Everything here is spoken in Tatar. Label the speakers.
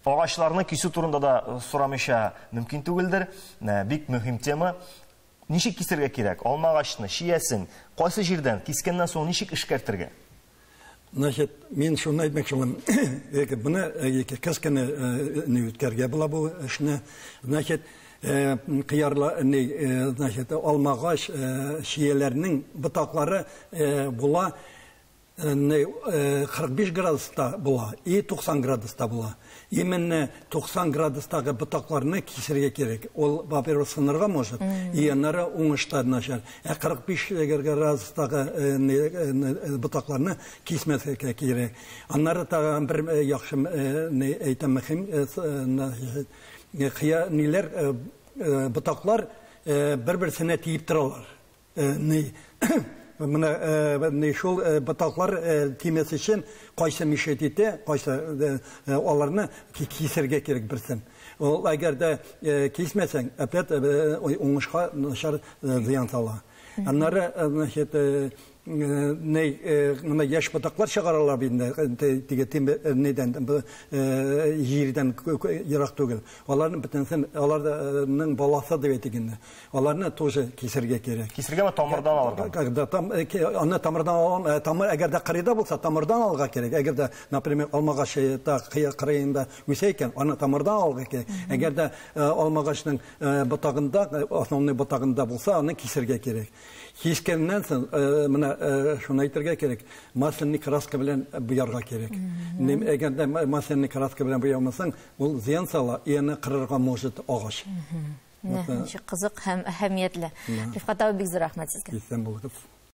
Speaker 1: Агачларны кисү турында да сорамыйча мөмкин түгелдер. Бик мөһим тема. Ничек кисергә кирәк? Алма агачны, чиясен, кайсы җирдән, кискәннән соң ничек эшкәртергә?
Speaker 2: Значит, мин шуны әйтмәкче булам. Моны кыш көне үткәрергә була бу эшне. Значит, кыярла, значит, алмагач, чияләрнең ботаклары була 45 градуста була и 90 градуста була. Именно 90 градустагы ботакларны кисергә кирәк. Ул, во-первых, сынырга может, и аннары уңышта начар. Ә 45 градустагы ботакларны кисмәскә кирәк. Аннары тагын бер яхшы әйтәм, мөһим кыя ниләр, ботаклар бер-берсенә тиеп торалар. Менә шул ботаклар тимәс өчен кайсы мешать итә, кайсы, аларны кисергә кирәк берсен. Ул әгәр дә кисмәсәң, опять уңышка начар зыян сала. Аннары, значит, менә яшь ботаклар чыгаралар бит инде теге нидән, җирдән ерак түгел. Аларның бөтенесен, аларның баласы дип әйтик инде. Аларны тоже кисергә кирәк.
Speaker 1: Кисергәме, тамырдан алырга?
Speaker 2: Когда там, аны тамырдан алам, тамыр әгәр дә кырыйда булса, тамырдан алырга кирәк. Әгәр дә, например, алмагачы та кырыенда үсә икән, аны тамырдан алырга кирәк. Әгәр дә алмагачның ботагында, основной ботагында булса, аны кисергә кирәк. Кискәннән соң, менә шуны әйтергә кирәк, масляный краска белән буярга кирәк. Әгәр дә масляный краска белән буямасаң, ул зыян сала, и аны кырырга может агач.
Speaker 3: Ничек кызык һәм әһәмиятле. Рифкат абый, бик зур рәхмәт сезгә.
Speaker 2: Исән булыгыз.